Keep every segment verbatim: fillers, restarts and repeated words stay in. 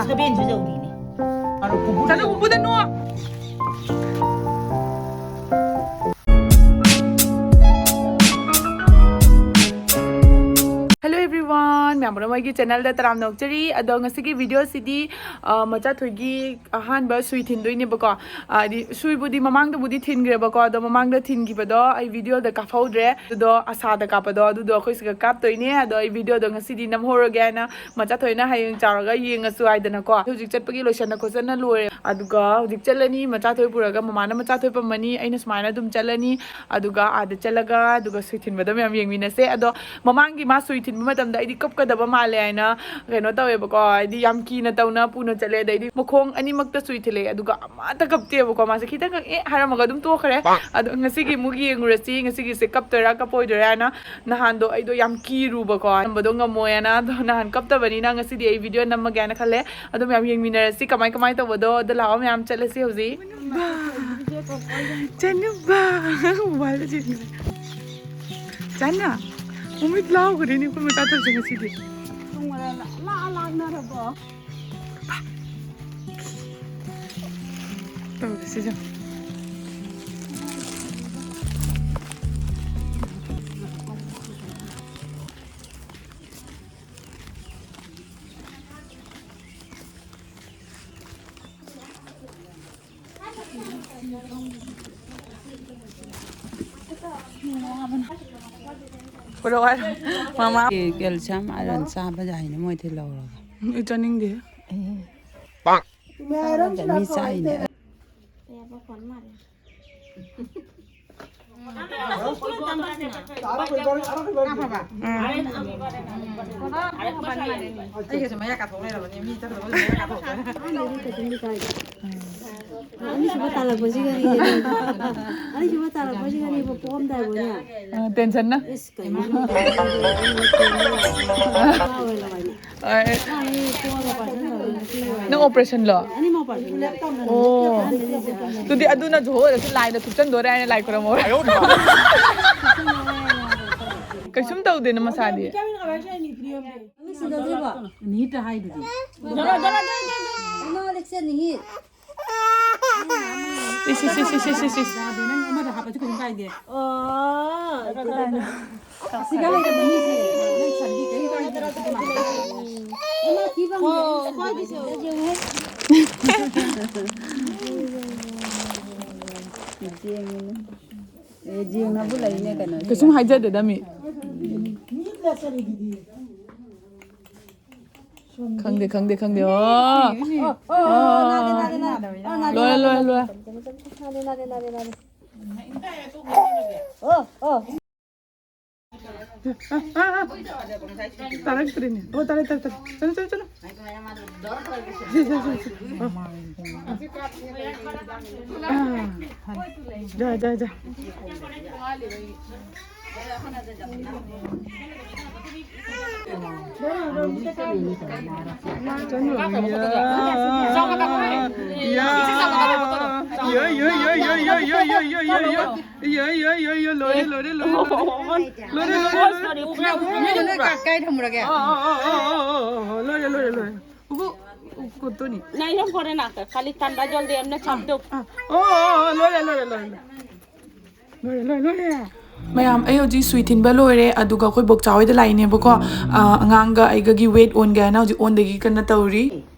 ꯁꯚꯦꯟꯁꯨ ꯌꯧꯔꯤꯅꯦ꯫ ꯆꯠꯂꯨ, ꯎꯕꯗ ꯅꯣ꯫ Hello everyone, ꯃꯌꯥꯝ ꯄꯨꯝꯅꯃꯛ ꯑꯩꯒꯤ channelꯗ ꯇꯔꯥꯝꯅ ꯑꯣꯛꯆꯔꯤ꯫ ꯑꯗꯣ ꯉꯁꯤꯒꯤ videoꯁꯤꯗꯤ, ꯑ, ꯃꯆꯥꯊꯣꯏꯒꯤ ꯑꯍꯥꯟꯕ ꯁꯨꯏ ꯊꯤꯟꯗꯣꯏꯅꯦꯕꯀꯣ꯫ ꯍꯥꯏꯗꯤ ꯁꯨꯏꯕꯨꯗꯤ ꯃꯃꯥꯡꯗꯕꯨꯗꯤ ꯊꯤꯟꯈ꯭ꯔꯦꯕꯀꯣ, ꯑꯗꯣ ꯃꯃꯥꯡꯗ ꯊꯤꯟꯈꯤꯕꯗꯣ ꯑꯩ videoꯗ ꯀꯥꯞꯍꯧꯗ꯭ꯔꯦ꯫ ꯑꯗꯨꯗꯣ ꯑꯁꯥꯗ ꯀꯥꯞꯄꯗꯣ ꯑꯗꯨꯗꯣ ꯑꯩꯈꯣꯏ ꯁꯤꯒ ꯀꯥꯞꯇꯣꯏꯅꯦ꯫ ꯑꯗꯣ ꯑꯩ videoꯗꯣ ꯉꯁꯤꯗꯤ ꯅꯝꯍꯧꯔꯒꯦ ꯍꯥꯏꯅ ꯃꯆꯥꯊꯣꯏꯅ ꯍꯌꯦꯡ ꯆꯥꯎꯔꯒ ꯌꯦꯡꯉꯁꯨ ꯍꯥꯏꯗꯅꯀꯣ꯫ ꯍꯧꯖꯤꯛ ꯆꯠꯄꯒꯤ ꯂꯣꯏꯁꯟꯅ ꯈꯣꯠꯆꯟꯅ ꯂꯣꯏꯔꯦ꯫ ꯑꯗꯨꯒ ꯍꯧꯖꯤꯛ ꯆꯠꯂꯅꯤ, ꯃꯆꯥꯊꯣꯏ ꯄꯨꯔꯒ ꯃꯃꯥꯅ ꯃꯆꯥꯊꯣꯏ ꯄꯝꯃꯅꯤ, ꯑꯩꯅ ꯁꯨꯃꯥꯏꯅ ꯑꯗꯨꯝ ꯆꯠꯂꯅꯤ꯫ ꯑꯗꯨꯒ ꯑꯥꯗ ꯆꯠꯂꯒ ꯑꯗꯨꯒ ꯁꯨꯏ ꯊꯤꯟꯕꯗꯣ ꯃꯌꯥꯝ ꯌꯦꯡꯃꯤꯟꯅꯁꯦ꯫ ꯑꯗꯣ ꯃꯃꯥꯡꯒꯤ ꯃꯥ ꯁꯨꯏ ꯊꯤꯟꯕ ꯃꯇꯝꯗ ꯑꯩꯗꯤ ꯀꯞꯀꯗꯕ ꯃꯥꯜꯂꯦ ꯍꯥꯏꯅ ꯀꯩꯅꯣ ꯇꯧꯋꯦꯕꯀꯣ, ꯍꯥꯏꯗꯤ ꯌꯥꯝ ꯀꯤꯅ ꯇꯧꯅ ꯄꯨꯅ ꯆꯠꯂꯦ꯫ ꯑꯗꯩꯗꯤ ꯃꯈꯣꯡ ꯑꯅꯤꯃꯛꯇ ꯁꯨꯏ ꯊꯤꯜꯂꯛꯑꯦ, ꯑꯗꯨꯒ ꯑꯃꯠꯇ ꯀꯞꯇꯦꯕꯀꯣ꯫ ꯃꯥꯁꯦ ꯈꯤꯇꯪ ꯈꯛ ꯑꯦ ꯍꯥꯏꯔꯝꯃꯒ ꯑꯗꯨꯝ ꯇꯣꯛꯈ꯭ꯔꯦ꯫ ꯑꯗꯣ ꯉꯁꯤꯒꯤ ꯑꯃꯨꯛ ꯌꯦꯡꯉꯨꯔꯁꯤ, ꯉꯁꯤꯒꯤꯁꯦ ꯀꯞꯇꯣꯏꯔꯥ ꯀꯞꯄꯣꯏꯗꯣꯏꯔꯥ ꯍꯥꯏꯅ꯫ ꯅꯍꯥꯟꯗꯣ ꯑꯩꯗꯣ ꯌꯥꯝ ꯀꯤꯔꯨꯕꯀꯣ, ꯇꯝꯕꯗꯣ ꯉꯝꯃꯣꯏꯅ꯫ ꯑꯗꯣ ꯅꯍꯥꯟ ꯀꯞꯇꯕꯅꯤꯅ ꯉꯁꯤꯗꯤ ꯑꯩ video ꯅꯝꯃꯒꯦꯅ ꯈꯜꯂꯦ꯫ ꯑꯗꯣ ꯃꯌꯥꯝ ꯌꯦꯡꯃꯤꯟꯅꯔꯁꯤ ꯀꯃꯥꯏ ꯀꯃꯥꯏ ꯇꯧꯕꯗꯣ꯫ ꯑꯗꯣ ꯂꯥꯛꯑꯣ ꯃꯌꯥꯝ ꯆꯠꯂꯁꯤ ꯍꯧꯖꯤꯛ꯫ ꯆꯅꯨꯕ꯫ Mobileꯗ ꯆꯦꯟꯈ꯭ꯔꯦ꯫ ꯆꯅ꯫ ꯃꯃꯤꯠ ꯂꯥꯎꯈ꯭ꯔꯦꯅꯦ ꯑꯩꯈꯣꯏ ꯃꯆꯥ ꯇꯧꯁꯦ ꯉꯁꯤꯗꯤ꯫ ꯂꯥꯛ ꯂꯥꯛꯅꯔꯕꯣ? ꯇꯧꯔꯤꯁꯤ ꯌꯦꯡꯉꯣ꯫ ꯄꯨꯔꯛꯑꯣ ꯍꯥꯏꯔꯣ꯫ ꯃꯃꯥ꯫ Calcium iron ꯆꯥꯕ ꯌꯥꯏꯅꯦ ꯃꯣꯏꯗꯤ ꯂꯧꯔꯒ꯫ ꯑꯩ ꯆꯥꯅꯤꯡꯗꯦ꯫ ꯆꯥꯕꯗ ꯃꯤ ꯆꯥꯏꯅꯦ꯫ ꯑꯩꯒꯁꯦ ꯃꯌꯥ ꯀꯥꯊꯣꯛ ꯂꯩꯔꯕꯅꯦ, ꯃꯤ ꯆꯠꯈ꯭ꯔꯕ ꯃꯌꯥ ꯀꯥꯊꯣꯛꯇꯅ꯫ ꯑꯅꯤꯁꯨꯕ ꯇꯥꯜꯂꯛꯄꯁꯤꯒꯅꯤ꯫ ꯑꯅꯤꯁꯨꯕ ꯇꯥꯜꯂꯛꯄꯁꯤꯒꯅꯦꯕ ꯄꯣꯛꯑꯝꯗꯥꯏꯕꯨꯅꯦ꯫ ꯑ, tensionꯅ꯫ ꯏꯁ, ꯀꯩꯅꯣ? ꯑ, ꯅꯪ operationꯂꯣ? ꯑꯅꯤꯃꯛ operation꯫ ꯑꯣ꯫ ꯑꯗꯨꯗꯤ ꯑꯗꯨꯅ ꯖꯣꯍꯣꯔꯗꯁꯨ ꯂꯥꯏꯗ ꯊꯨꯞꯆꯟꯗꯣꯔꯦ ꯍꯥꯏꯅ ꯂꯥꯏ ꯈꯨꯔꯝꯃꯣ꯫ ꯀꯩꯁꯨꯝ ꯇꯧꯗꯦꯅ ꯃꯁꯥꯗꯤ꯫ ꯅꯤꯍꯤꯠꯇ ꯍꯥꯏꯗꯨꯗꯤ꯫ ꯀꯩꯅꯣ ꯑꯂꯦꯛꯁꯦ ꯅꯤꯍꯤꯠ꯫ ꯏꯁ, ꯏꯁ, ꯏꯁ, ꯏꯁ, ꯏꯁ, ꯏꯁ, ꯏꯁ꯫ ꯌꯥꯗꯦ, ꯅꯪ ꯑꯃꯗ ꯍꯥꯞꯄꯁꯨ ꯀꯩꯁꯨꯝ ꯀꯥꯏꯗꯦ꯫ ꯑꯣ꯫ ꯑꯁꯤꯒ ꯂꯩꯔꯕ ꯃꯤꯁꯦ ꯅꯪ ꯁꯟꯗꯤ ꯀꯩꯝ ꯀꯥꯏꯗꯦ꯫ ꯑꯃ ꯊꯤꯕ ꯑꯃ ꯑꯣ, ꯈ꯭ꯋꯥꯏꯗꯤ ꯁꯤꯗ ꯌꯦꯡꯉꯨꯍꯦ꯫ ꯌꯦꯡꯉꯨꯅꯦ꯫ ꯑꯦ, ꯌꯦꯡꯅꯕꯨ ꯂꯩꯅꯦ ꯀꯩꯅꯣ꯫ ꯀꯩꯁꯨꯝ ꯍꯥꯏꯖꯗꯦꯗ ꯃꯤ꯫ ꯈꯪꯗꯦ, ꯈꯪꯗꯦ, ꯈꯪꯗꯦ꯫ ꯑꯣ꯫ ꯑꯣ, ꯑꯣ, ꯑꯣ, ꯅꯥꯗꯦ, ꯅꯥꯗꯦ, ꯅꯥꯗꯦ꯫ ꯑꯣ, ꯅꯥꯗꯦ, ꯂꯣꯏꯔꯦ, ꯅꯥꯗꯦ, ꯂꯣꯏꯔꯦ, ꯅꯥꯗꯦ꯫ ꯂꯣꯏꯔꯦ꯫ ꯅꯥꯗꯦ, ꯅꯥꯗꯦ, ꯅꯥꯗꯦ, ꯅꯥꯗꯦ꯫ ꯑꯣ, ꯑꯣ꯫ ꯇꯥꯔꯛꯇ꯭ꯔꯦꯅꯦ꯫ ꯑꯣ, ꯇꯥꯔꯦ, ꯇꯥꯔꯦ, ꯇꯥꯔꯦ꯫ ꯆꯠꯂꯣ, ꯆꯠꯂꯣ, ꯆꯠꯂꯣ꯫ ꯁꯤ, ꯁꯤ, ꯁꯤ, ꯁꯤ꯫ ꯑꯣ꯫ ꯑꯥ꯫ ꯌꯥꯏ, ꯌꯥꯏ, ꯌꯥꯏ꯫ ꯌꯣ, ꯌꯣ, ꯌꯣ, ꯂꯣꯏꯔꯦ, ꯂꯣꯏꯔꯦ, ꯂꯣꯏꯔꯦ, ꯂꯣꯏꯔꯦ꯫ ꯀꯥꯏ ꯊꯝꯃꯨꯔꯒꯦ? ꯑꯥ, ꯑꯥ, ꯑꯥ, ꯂꯣꯏꯔꯦ, ꯂꯣꯏꯔꯦ, ꯂꯣꯏꯔꯦ꯫ ꯎꯒꯨ, ꯎꯒꯨ, ꯀꯣꯠꯇꯣꯅꯤ꯫ ꯅꯥꯏꯂꯣꯟ ꯐꯣꯔꯦ ꯅꯥꯛꯇ, ꯈꯥꯂꯤ ꯊꯥꯟꯗꯥ ꯖꯜꯗꯤ ꯑꯝꯅ ꯆꯥꯞꯇꯣ꯫ ꯑꯥ, ꯑꯣ, ꯑꯣ, ꯑꯣ, ꯂꯣꯏꯔꯦ, ꯂꯣꯏꯔꯦ, ꯂꯣꯏꯔꯦ, ꯂꯣꯏꯔꯦ꯫ ꯂꯣꯏꯔꯦ, ꯂꯣꯏꯔꯦ, ꯂꯣꯏꯔꯦ꯫ ꯃꯌꯥꯝ, ꯑꯩ ꯍꯧꯖꯤꯛ ꯁꯨꯏ ꯊꯤꯟꯕ ꯂꯣꯏꯔꯦ, ꯑꯗꯨꯒ ꯑꯩꯈꯣꯏ ꯕꯣꯛꯆꯥ ꯍꯣꯏꯗ ꯂꯥꯛꯏꯅꯦꯕꯀꯣ꯫ ꯑꯥ, ꯑꯉꯥꯡꯒ ꯑꯩꯒꯒꯤ weight ꯑꯣꯟꯒꯦ ꯍꯥꯏꯅ ꯍꯧꯖꯤꯛ ꯑꯣꯟꯗꯒꯤ ꯀꯟꯅ ꯇꯧꯔꯤ꯫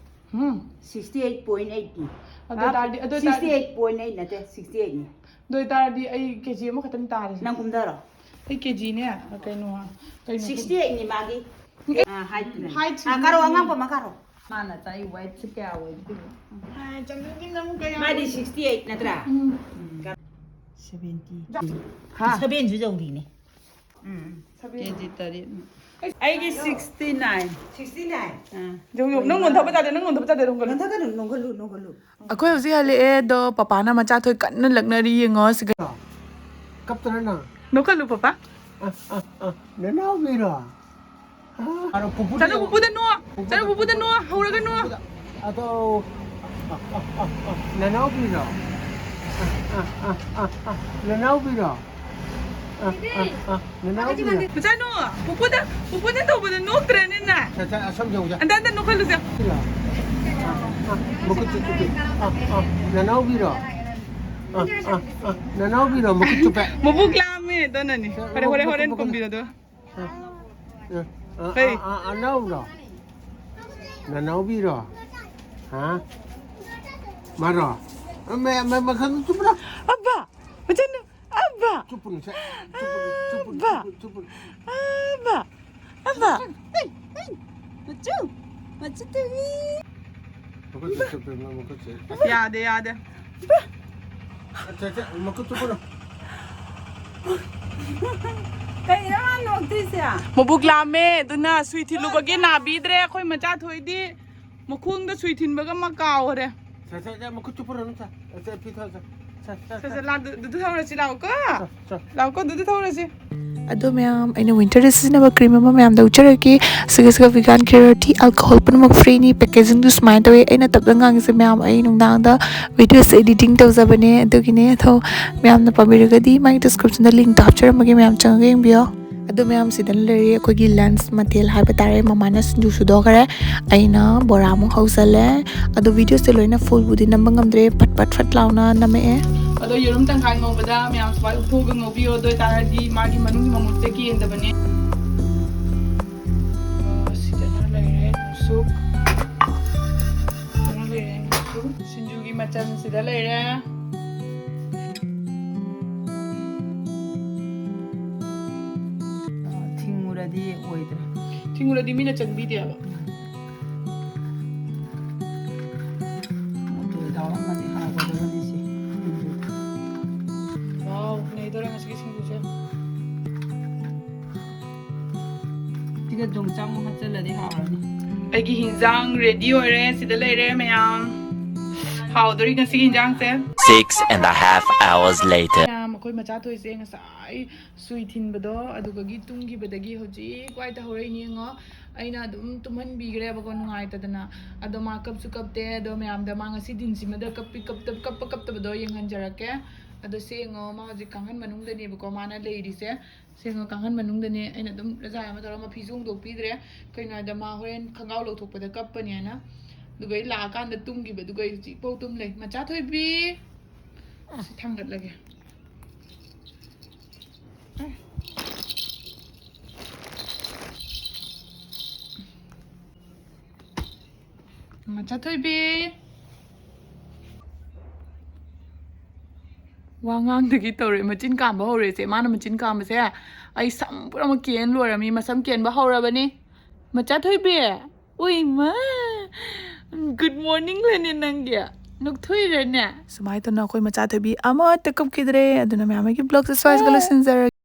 ꯎꯝ꯫ Sixty eight point eight ꯅꯤ꯫ ꯑꯗꯨ ꯑꯣꯏ ꯇꯥꯔꯗꯤ, ꯑꯗꯨ ꯑꯣꯏ ꯇꯥꯔꯗꯤ sixty eight point eight ꯅꯠꯇꯦ, sixty eight ꯅꯤ꯫ ꯑꯗꯨ ꯑꯣꯏ ꯇꯥꯔꯗꯤ ꯑꯩ ꯀꯦꯖꯤ ꯑꯃꯈꯛꯇꯪ ꯇꯥꯔꯦ꯫ ꯅꯪ ꯀꯨꯝꯊꯔꯣ꯫ ꯑꯩ ꯀꯦꯖꯤꯅꯦ, ꯀꯩꯅꯣ, ꯀꯩꯅꯣ꯫ Sixty eight ꯅꯤ ꯃꯥꯒꯤ꯫ ꯑꯦ, ꯑꯥ, height ꯅꯦ꯫ Height ꯑꯥ, ꯀꯥꯔꯣ, ꯑꯉꯥꯡꯕ ꯑꯃ ꯀꯥꯔꯣ꯫ ꯃꯥꯅ ꯆꯥꯏ weight ꯁꯦ ꯀꯌꯥ ꯑꯣꯏꯗꯣꯏꯅꯣ? ꯃꯥꯗꯤ sixty eight ꯅꯠꯇ꯭ꯔꯥ? ꯎꯝ꯫ Seventy꯫ ꯍꯥ? Seven ꯁꯨ ꯌꯧꯔꯤꯅꯦ꯫ ꯎꯝ꯫ ꯀꯦꯖꯤ ꯇꯔꯦꯠ꯫ ꯑꯩꯒꯤ sixty nine꯫ Sixty nine? ꯑꯥ꯫ ꯌꯧ, ꯌꯧ꯫ ꯅꯪ ꯅꯣꯟꯊꯕ ꯌꯥꯗꯦ, ꯅꯪ ꯅꯣꯟꯊꯕ ꯌꯥꯗꯦ, ꯅꯣꯟꯊꯕ ꯌꯥꯗꯦ꯫ ꯅꯣꯟꯊꯒꯅꯨ, ꯅꯣꯟꯊꯒꯅꯨ, ꯅꯣꯟꯊꯒꯅꯨ꯫ ꯑꯩꯈꯣꯏ ꯍꯧꯖꯤꯛ ꯍꯜꯂꯛꯑꯦ, ꯑꯗꯣ ꯄꯄꯥꯅ ꯃꯆꯥꯊꯣꯏ ꯀꯟꯅ ꯂꯛꯅꯔꯤ, ꯌꯦꯡꯉꯣ ꯁꯤꯒ꯫ ꯀꯞꯇ꯭ꯔ ꯅꯪ? ꯅꯣꯛꯀꯅꯨ, ꯄꯄꯥ꯫ ꯑ, ꯑ, ꯑ, ꯅꯅꯥꯎꯕꯤꯔꯣ? ꯍꯥ? ꯆꯠꯂꯨ, ꯄꯨꯄꯨꯗ ꯅꯣꯛ꯫ ꯆꯠꯂꯨ, ꯄꯨꯄꯨꯗ ꯅꯣꯛ꯫ ꯍꯧꯔꯒ ꯅꯣꯛ꯫ ꯑꯗꯣ, ꯑ, ꯑ, ꯑ, ꯑ, ꯅꯅꯥꯎꯕꯤꯔꯣ? ꯑ, ꯑ, ꯑ, ꯑ, ꯑ, ꯅꯅꯥꯎꯕꯤꯔꯣ? ꯑ, ꯑ, ꯑ, ꯅꯅꯥꯎꯕꯤꯔꯣ? ꯃꯆꯥꯅꯨ, ꯄꯨꯄꯨꯗ, ꯄꯨꯄꯨꯅ ꯇꯧꯕꯗ ꯅꯣꯛꯇ꯭ꯔꯅꯦ ꯅꯪ? ꯁꯦ, ꯁꯦ, ꯑꯁꯣꯝ ꯌꯦꯡꯉꯨꯁꯦ꯫ ꯑꯟꯗ, ꯑꯟꯗ ꯅꯣꯛꯍꯜꯂꯨꯁꯦ꯫ ꯁꯤꯔꯣ? ꯑ, ꯑ, ꯃꯈꯨꯠꯁꯦ ꯆꯨꯞꯄꯤ꯫ ꯑ, ꯑ, ꯅꯅꯥꯎꯕꯤꯔꯣ? ꯑ, ꯑ, ꯑ, ꯅꯅꯥꯎꯕꯤꯔꯣ? ꯃꯈꯨꯠ ꯆꯨꯞꯄꯦ꯫ ꯃꯕꯨꯛ ꯂꯥꯝꯃꯦ, ꯑꯗꯨꯅꯅꯤ꯫ ꯁꯦ, ꯍꯣꯔꯦꯟ, ꯍꯣꯔꯦꯟ, ꯃꯈꯨꯠ, ꯍꯣꯔꯦꯟ ꯃꯈꯨꯠ꯫ ꯀꯣꯝꯕꯤꯔꯣ, ꯑꯗꯣ꯫ ꯑ, ꯑ, ꯀꯩ? ꯑ, ꯑ, ꯑꯅꯧꯔꯣ? ꯅꯅꯥꯎꯕꯤꯔꯣ? ꯍꯥ? ꯃꯥꯔꯣ? ꯑ, ꯃ-, ꯃ-, ꯃꯈꯜ ꯆꯨꯞꯄ꯭ꯔꯣ? ꯑꯕꯥ! ꯃꯆꯟ-, ꯑꯕꯥ! ꯆꯨꯞꯄꯨꯅꯨ, ꯁꯦ꯫ ꯆꯨꯞꯄꯨꯅꯨ, ꯆꯨꯞꯄꯨꯅꯨ, ꯑꯕꯥ! ꯆꯨꯞꯄꯨꯅꯨ, ꯆꯨꯞꯄꯨꯅꯨ꯫ ꯑꯕꯥ! ꯑꯕꯥ! ꯍꯩ, ꯍꯩ! ꯃꯆꯨ! ꯃꯆꯨ ꯇꯨꯃꯤ! ꯃꯈꯨꯠꯁꯦ ꯆꯨꯞꯄꯦ, ꯃꯥ ꯃꯈꯨꯠꯁꯦ꯫ ꯌꯥꯗꯦ, ꯌꯥꯗꯦ꯫ ꯁꯦ, ꯁꯦ, ꯃꯈꯨꯠ ꯆꯨꯞꯄꯨꯅꯨ꯫ ꯀꯩꯅꯣ ꯃꯥ ꯅꯣꯛꯇꯣꯏꯁꯦ? ꯃꯕꯨꯛ ꯂꯥꯝꯃꯦ, ꯑꯗꯨꯅ ꯁꯨꯏ ꯊꯤꯜꯂꯨꯕꯒꯤ ꯅꯥꯕꯤꯗ꯭ꯔꯦ꯫ ꯑꯩꯈꯣꯏ ꯃꯆꯥ ꯊꯣꯏꯗꯤ ꯃꯈꯣꯡꯗ ꯁꯨꯏ ꯊꯤꯟꯕꯒ ꯑꯃ ꯀꯥꯎꯔꯦ꯫ ꯁꯦ, ꯁꯦ, ꯁꯦ, ꯃꯈꯨꯠ ꯆꯨꯞꯄꯨꯔꯅꯨ, ꯁꯦ꯫ ꯁꯦ, ꯐꯤ ꯊꯥꯎ, ꯁꯦ꯫ ꯁꯦ, ꯁꯦ, ꯁꯦ, ꯁꯦ꯫ ꯁꯦ, ꯂꯥ-, ꯗꯨ-, ꯗꯨꯗꯨ ꯊꯧꯔꯁꯤ ꯂꯥꯛꯑꯣꯀꯣ꯫ ꯁꯦ, ꯁꯦ꯫ ꯂꯥꯛꯑꯣꯀꯣ, ꯗꯨꯗꯨ ꯊꯧꯔꯁꯤ꯫ ꯑꯗꯣ ꯃꯌꯥꯝ, ꯑꯩꯅ winter ꯗ ꯁꯤꯖꯤꯟꯅꯕ cream ꯑꯃ ꯃꯌꯥꯝꯗ ꯎꯠꯆꯔꯛꯀꯦ꯫ ꯁꯤꯒ, ꯁꯤꯒ vegan, cruelty, alcohol ꯄꯨꯝꯅꯃꯛ free ꯅꯤ꯫ Packaging ꯗꯨ ꯁꯨꯃꯥꯏꯅ ꯇꯧꯋꯦ꯫ ꯑꯩꯅ ꯇꯞꯅ ꯉꯥꯡꯉꯤꯁꯦ ꯃꯌꯥꯝ, ꯑꯩ ꯅꯨꯡꯗꯥꯡꯗ video ꯁꯦ editing ꯇꯧꯖꯕꯅꯦ, ꯑꯗꯨꯒꯤꯅꯦ꯫ ꯑꯗꯣ ꯃꯌꯥꯝꯅ ꯄꯥꯝꯕꯤꯔꯒꯗꯤ ꯃꯥꯒꯤ description ꯗ link ꯇꯣ ꯍꯥꯞꯆꯔꯝꯃꯒꯦ, ꯃꯌꯥꯝ ꯆꯪꯉꯒ ꯌꯦꯡꯕꯤꯌꯣ꯫ ꯑꯗꯣ ꯃꯌꯥꯝ, ꯁꯤꯗꯅ ꯂꯩꯔꯦ ꯑꯩꯈꯣꯏꯒꯤ lunch ꯃꯊꯦꯜ ꯍꯥꯏꯕ ꯇꯥꯔꯦ꯫ ꯃꯃꯥꯅ ꯁꯤꯡꯖꯨ ꯁꯨꯗꯣꯛꯈ꯭ꯔꯦ, ꯑꯩꯅ ꯕꯣꯔꯥ ꯑꯃꯨꯛ ꯍꯧꯖꯜꯂꯦ꯫ ꯑꯗꯣ video ꯁꯦ ꯂꯣꯏꯅ full ꯕꯨꯗꯤ ꯅꯝꯕ ꯉꯝꯗ꯭ꯔꯦ, ꯐꯠ ꯐꯠ ꯐꯠ ꯂꯥꯎꯅ ꯅꯝꯃꯛꯑꯦ꯫ ꯑꯗꯣ ꯌꯦꯔꯨꯝ ꯇꯪꯈꯥꯏ ꯉꯧꯕꯗ ꯃꯌꯥꯝ ꯁꯨꯃꯥꯏꯅ ꯎꯞꯊꯣꯛꯑꯒ ꯉꯧꯕꯤꯌꯣ꯫ ꯑꯗꯨ ꯑꯣꯏꯇꯥꯔꯗꯤ ꯃꯥꯒꯤ ꯃꯅꯨꯡꯒꯤ ꯃꯃꯨꯠꯁꯦ ꯀꯦꯟꯗꯕꯅꯦ꯫ ꯑꯣ, ꯁꯤꯗꯅ ꯂꯩꯔꯦ ꯃꯨꯁꯨꯛ꯫ ꯁꯤꯗꯅ ꯂꯩꯔꯦ ꯃꯨꯁꯨꯛ꯫ ꯁꯤꯡꯖꯨꯒꯤ ꯃꯆꯜ ꯁꯤꯗ ꯂꯩꯔꯦ꯫ ꯑ, ꯊꯤꯡꯉꯨꯔꯗꯤ ꯑꯣꯏꯗ꯭ꯔꯦ꯫ ꯊꯤꯡꯉꯨꯔꯗꯤ ꯃꯤꯅ ꯆꯪꯕꯤꯗꯦꯕ꯫ ꯎꯝ꯫ ꯑꯗꯨ ꯌꯥꯎꯔꯝꯃꯗꯤ ꯍꯥꯎꯒꯗꯕꯅꯤ ꯁꯤ ꯁꯤꯡꯖꯨ꯫ ꯋꯥꯎ, ꯅꯩꯗꯧꯔꯦ ꯉꯁꯤꯒꯤ ꯁꯤꯡꯖꯨꯁꯦ꯫ ꯁꯤꯒ ꯌꯣꯡꯆꯥꯛ ꯑꯃꯨꯛ ꯍꯥꯞꯆꯜꯂꯗꯤ ꯍꯥꯎꯔꯅꯤ꯫ ꯑꯩꯒꯤ ꯍꯤꯟꯖꯥꯡ ready ꯑꯣꯏꯔꯦ꯫ ꯁꯤꯗ ꯂꯩꯔꯦ ꯃꯌꯥꯝ꯫ ꯍꯥꯎꯗꯣꯔꯤ ꯉꯁꯤꯒꯤ ꯍꯤꯟꯖꯥꯡꯁꯦ꯫ Six and a half hours later. ꯃꯌꯥꯝ, ꯑꯩꯈꯣꯏ ꯃꯆꯥ ꯊꯣꯏꯁꯦ ꯉꯁꯥꯏ ꯁꯨꯏ ꯊꯤꯟꯕꯗꯣ ꯑꯗꯨꯗꯒꯤ ꯇꯨꯝꯈꯤꯕꯗꯒꯤ ꯍꯧꯖꯤꯛ ꯋꯥꯏ ꯇꯥꯍꯧꯔꯛꯏꯅꯦ ꯌꯦꯡꯉꯣ꯫ ꯑꯩꯅ ꯑꯗꯨꯝ ꯇꯨꯝꯍꯟꯕꯤꯈ꯭ꯔꯦꯕꯀꯣ ꯅꯨꯡꯉꯥꯏꯇꯗꯅ꯫ ꯑꯗꯣ ꯃꯥ ꯀꯞꯁꯨ ꯀꯞꯇꯦ꯫ ꯑꯗꯣ ꯃꯌꯥꯝꯗ ꯃꯥ ꯉꯁꯤ ꯗꯤꯟꯁꯤꯃꯗ ꯀꯞꯄꯤ-, ꯀꯞꯇ-, ꯀꯞꯄ ꯀꯞꯇꯕꯗꯣ ꯌꯦꯡꯍꯟꯖꯔꯛꯀꯦ꯫ ꯑꯗꯣ ꯁꯦꯡꯉꯣ, ꯃꯥ ꯍꯧꯖꯤꯛ ꯀꯥꯡꯈꯟ ꯃꯅꯨꯡꯗꯅꯦꯕꯀꯣ ꯃꯥꯅ ꯂꯩꯔꯤꯁꯦ꯫ ꯁꯦꯡꯉꯣ, ꯀꯥꯡꯈꯟ ꯃꯅꯨꯡꯗꯅꯦ꯫ ꯑꯩꯅ ꯑꯗꯨꯝ ꯔꯖꯥ ꯑꯃ ꯇꯧꯔꯒ ꯃꯐꯤꯁꯨ ꯍꯣꯡꯗꯣꯛꯄꯤꯗ꯭ꯔꯦ, ꯀꯩꯅꯣ ꯍꯥꯏꯗ ꯃꯥ ꯍꯣꯔꯦꯟ ꯈꯣꯡꯒ꯭ꯔꯥꯎ ꯂꯧꯊꯣꯛꯄꯗ ꯀꯞꯄꯅꯤ ꯍꯥꯏꯅ꯫ ꯑꯗꯨꯒ ꯑꯩ ꯂꯥꯛꯑꯀꯥꯟꯗ ꯇꯨꯝꯈꯤꯕ, ꯑꯗꯨꯒ ꯑꯩ ꯍꯧꯖꯤꯛꯐꯥꯎ ꯇꯨꯝ ꯂꯩ꯫ ꯃꯆꯥ ꯊꯣꯏꯕꯤ, ꯁꯤ ꯊꯥꯡꯒꯠꯂꯒꯦ꯫ ꯃꯆꯥ ꯊꯣꯏꯕꯤ꯫ ꯋꯥ ꯉꯥꯡꯗꯒꯤ ꯇꯧꯔꯦ, ꯃꯆꯤꯟ ꯀꯥꯝꯕ ꯍꯧꯔꯦꯁꯦ꯫ ꯃꯥꯅ ꯃꯆꯤꯟ ꯀꯥꯝꯕꯁꯦ ꯑꯩ ꯁꯝ ꯄꯨꯝꯅꯃꯛ ꯀꯦꯟ ꯂꯣꯏꯔꯝꯃꯤ꯫ ꯃꯁꯝ ꯀꯦꯟꯕ ꯍꯧꯔꯕꯅꯤ꯫ ꯃꯆꯥ ꯊꯣꯏꯕꯤ꯫ ꯎꯏ ꯃꯥ꯫ Good morning ꯂꯅꯦ ꯅꯪꯒꯤ꯫ ꯅꯣꯛꯊꯣꯛꯏꯔꯅꯦ꯫ ꯁꯨꯃꯥꯏꯅ ꯇꯧꯅ ꯑꯩꯈꯣꯏ ꯃꯆꯥ ꯊꯣꯏꯕꯤ ꯑꯃꯠꯇ ꯀꯞꯈꯤꯗ꯭ꯔꯦ꯫ ꯑꯗꯨꯅ ꯃꯌꯥꯝ ꯑꯩꯒꯤ vlogꯁꯦ ꯁ꯭ꯋꯥꯏꯁꯤꯒ ꯂꯣꯏꯁꯤꯟꯖꯔꯒꯦ꯫